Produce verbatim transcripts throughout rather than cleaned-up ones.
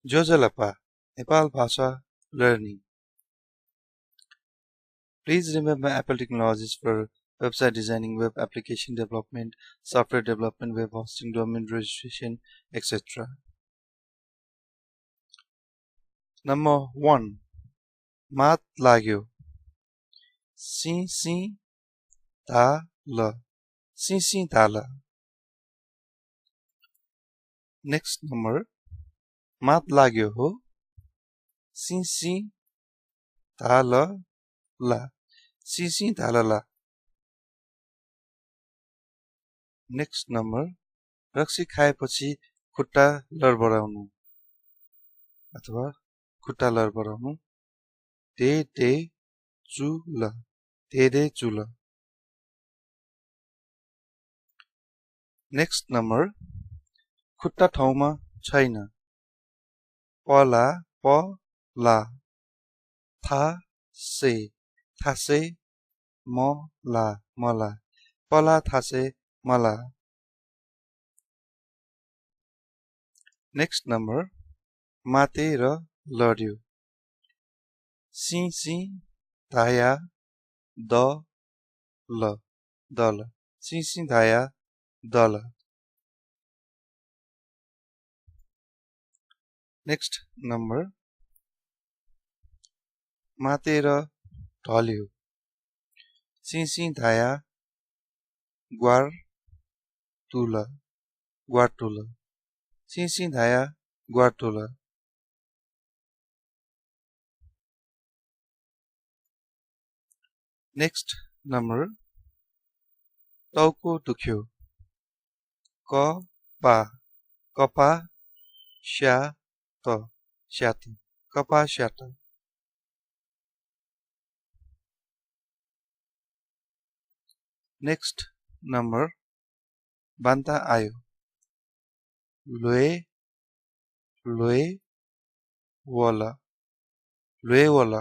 ज्वजलपा, नेपाल भाषा learning. Please remember Apple Technologies for website designing, web application development, software development, web hosting, domain registration, et cetera. Number one, मात लाग्यो। सिं सिं धाल। सिं सिं धाल। Next number, मात लाग्यो हो। सिं सिं धाल ला। सिं सिं धाल ला। Next number, रक्सी खाएपछि खुट्टा लरबराउनु अथवा खुट्टा लरबराउनु। दे दे चुल। दे दे चुल। Next number, खुट्टा ठाउँमा छैन। पला, पला। थासे, थासे मला, मला। पला थासे मला। Next number, मातेर लड्यो। सिं सिं धाया दल, दल। सिं सिं धाया दल। Next number, मातेर ढल्यो। सिं सिं धाया ग्वार तुल, ग्वार तुल। सिं सिं धाया ग्वार तुल। Next number, टाउको दुख्यो। कपा, कपा स्यात, स्यात, कपा स्यात। Next number, बान्ता आयो। ल्वय्, ल्वय् वल, ल्वय् वल।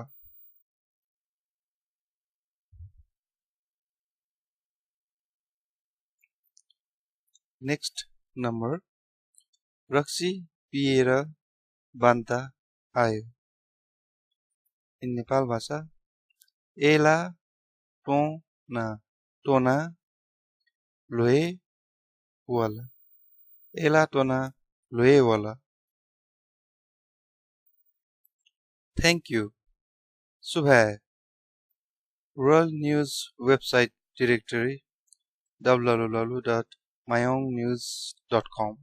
Next number, रक्सी पिएर बान्ता आयो। In Nepal भाषा, एला त्वना, त्वना ल्वय् वल। एला त्वना ल्वय् वल। Thank you. सुभाय्। World News website directory, w w w dot mayongnews dot com,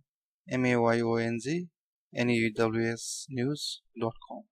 m a y o n g n e w s news dot com.